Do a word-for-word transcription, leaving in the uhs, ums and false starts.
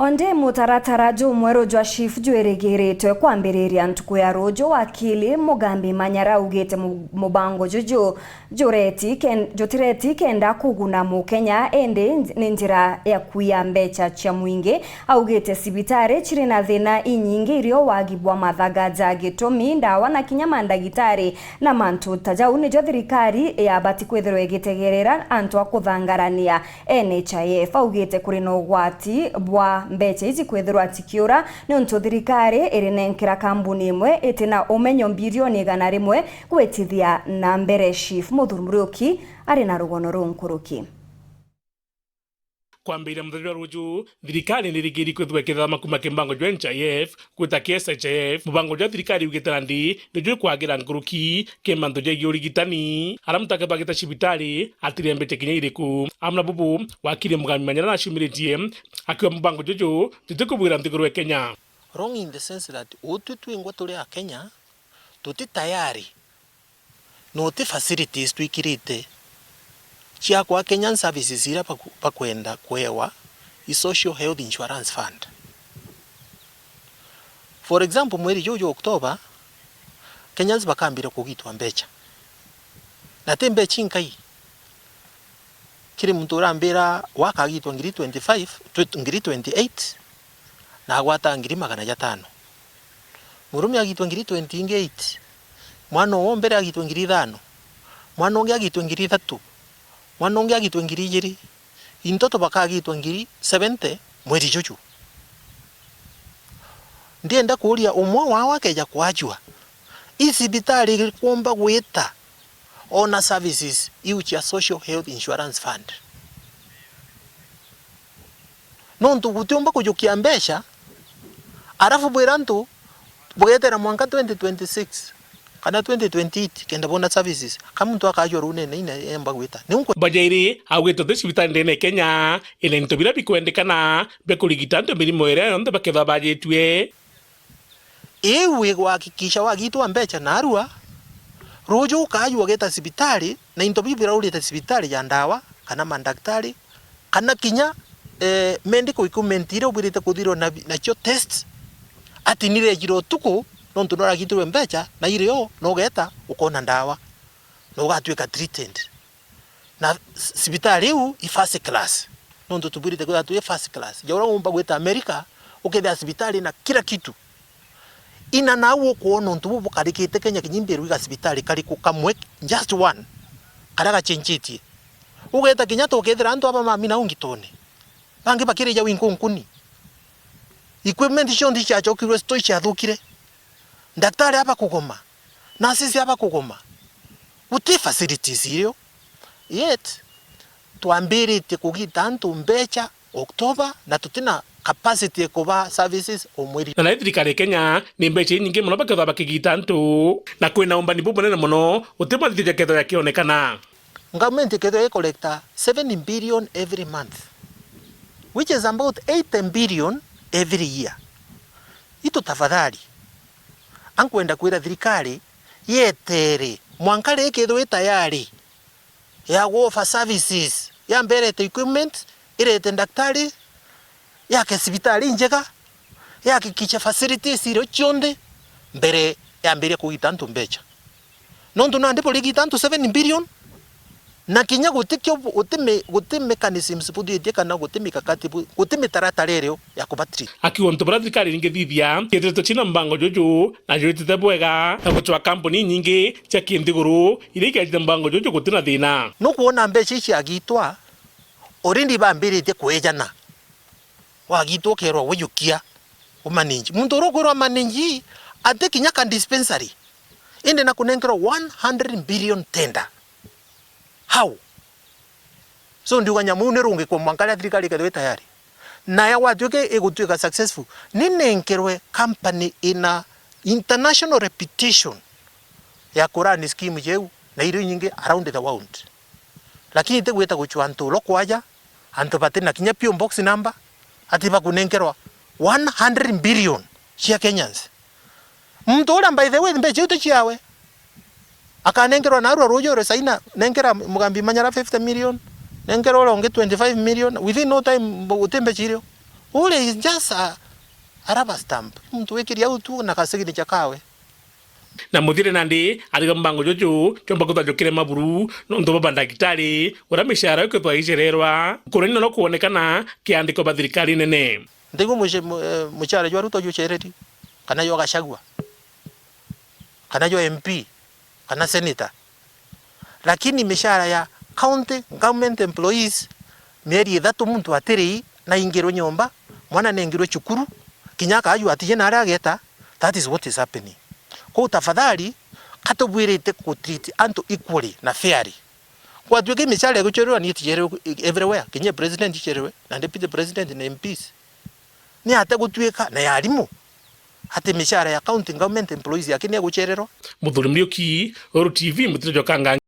Ondi mutaratara jumweru jwa SHIF jwirigiritwe kwambiriria ntuku ya ruju, wakili Mugambi Manyara augite mu-, mubango juju jureti ken-, jutireti kenda kuguna Mukenya, indi nj-, ni njira ya kuiya mbecha cia mwingi. Augite cibitari ciri na thina inyingi irio wagi bwa mathaga ja gitumi, ndawa na kinya mandagitari na mantu ta jau nijo thirikari yabati kwithirwa igitegerera antu a kuthangarania. N H I F augite kuri na ugwati bwa mbecha iji kwithirwa cikiura niuntu thirikari irinenkera kambuni imwe itina umenyo mbirioni igana rimwe gwitithia na mbere. SHIF Muthuri Muriuki ari na rugono ruu nkuruki. Kwambiria muthenya jwa ruju, thirikari nirigiri kwithirwa ikithama kuma kimbango jwa N H I F gwita ki S H I F, mubango jwa thirikari ugite nandi niju ikwagira nkuruki ki mantu jegie urigitani. Aria muntu akethagite cibitari atire mbecha kinya iriku. Amwe na bubu, wakiri Mugambi Manyara naciumiritie akiuga mubango juju jutikubwira nthiguru ya Kenya. Wrong in the sense that utwi twingwa turi a Kenya tuti tayari na uti facilities twikirite cia kwa Kenyan services iria baku-, bakwenda kwewa i Social Health Insurance Fund. For example, mweri juu jwa October, Kenyans bakambire kugitwa mbecha. Na ti mbecha inkai. Kiri muntu urambira wakagitwa ngiri twenty-five, twe-, ngiri twenty-eight, na agwata ngiri magana jatano. Murume agitwe ngiri twenty ingi eight. Mwana uwe mbere agitwe ngiri ithano. Mwana ungi agitwe ngiri ithatu. Mwana ungi agitwe ngiri ijiri. Into tubakagitwa ngiri seventy mweri juju. Ndienda kuuria, umwe wao akeja kwajua, i cibitari iriku umba gwita ona services iu cia Social Health Insurance Fund? Nontu gutiumba kujukia mbecha, arafu bwira antu bugetera mwanka twenty twenty-six kana twenty twenty-eight kenda bona services. Ka muntu akajua ruu nene ina emba gwita. Niu nkwe- Bajairi augite uti cibitari ndene ya Kenya ina into biria bikwendekana bia kurigita antu mirimo iria yonthe bakethwa bajitue. Iu igwakikisha wagitwa mbecha narua, ruju ukajua ugeta cibitari na into biu biraurite cibitari ja ndawa kana mandaktari, kana kinya, eh, medical equipment iria ubwirite kuthirwa na, nacio test, ati nirejire utuku, nontu noragitirwe mbecha, na irio nogeta ukona ndawa, na ugatwika treated. Na c-, cibitari iu i first class, nontu tubwirite kwithirwa twi first class. Ja uria umba gwita America, ukethira cibitari na kila kitu. Ina nau ukwona untu bubu bukarikite Kenya kinya imbiru iga cibitari kariku kamwe, just one, karia gachenjitie. Ugeta kinya tukethira antu aba mami nau ngitone. Bangi bakirija winkunkuni. Equipment cionthe iciacokirwe store iciathukire. Ndaktari aba kugoma. Nurses aba kugoma. Guti facilities irio. Yet, twambiritie kugita antu mbecha October, na tutina capacity ya kuba services o mweri. Na nayo thirikari ya Kenya ni mbecha inyingi mono bakethwa bakigita antu, na kwina umbani bubunene mono, guti mathithio jakethwa jakionekana. Government ikethwa i collecta seven billion every month, which is about eighty billion every year. Itu tafadhali, ankwenda kwira thirikari yetere mwanka ri ikethwa i tayari ya gu offer services, yambe irete equipment, irete ndaktari, yake cibitari injega, yahakikishe facilities irio cionthe mbere yambiria kugita antu mbecha. Nontu nandi burigita antu seven billion, na kinya gutikio bu-, guti me-, guti mechanisms buthitie kana guti mikakati bu-, guti mitaratara irio ya kubatri. Akiuga untu buria thirikari iringithithia, ciithiritwe ciina mbango juju, na jwitite bwega, na gucwa kampuni inyingi cia kinthiguru iria igejite mbango juju gutina thina. Nukwona mbeca ici agitwa, already bambiritie kwijana. Wagitwa ukerwa wijukia, umanage. Muntu uria ukwirwa manage ati kinya ka dispensary, indi na kunenkerwa one hundred billion tender. How? So ndiuga nyamu iu ni rungikwe mwanka riria thirikari ikethirwa i tayari. Na ya gwatuika igutwika successful, ni nenkerwe company ina international reputation ya kurani scheme jeu na irio inyingi around the world. Lakini ti gwita gucua antu ulo kwaja, antu batina kinya P O box number, ati bakunenkerwa one hundred billion cia Kenyans. Muntu uria, by the way, mbeca iu ti ciawe. Akanenkerwa narua ruuju uri China, nenkera Mugambi Manyara fifty million, nenkera uria ungi twenty-five million, within no time, bu-, guti mbeca irio. Ule is just a, a rubber stamp. Muntu wikiria au tu na ka signature kawe. Na muthire nandi, ariga mubango juju jomba kuthanjukire maburu, nontu baba ndagitari, uria mishara ikwithwa icererwa, kureni nono kwonekana kiandiko ba thirikari nene. Ntigwa muce-, mu-, eh, mucara jwa Ruto jucereri, kana jwa Gachagua, kana jwa M P, kana senator. Lakini mishara ya county government employees, mieri ithatu muntu atiri na aingirwe nyomba, mwana nengirwe cukuru, kinya akajua atije naria ageta, that is what is happening. Kou tafadhali, katubwirite ku treat antu equally na fairly. Gwatuika mishara ya gucererwa ni iticererwe everywhere, kinya president icererwe, na deputy president na M Ps. Ni atia gutuika na ya arimu, ati mishara ya county government employees yake ni egucererwa? Muthuri Muriuki, Ruuru T V, Mutito jwa Kangangi.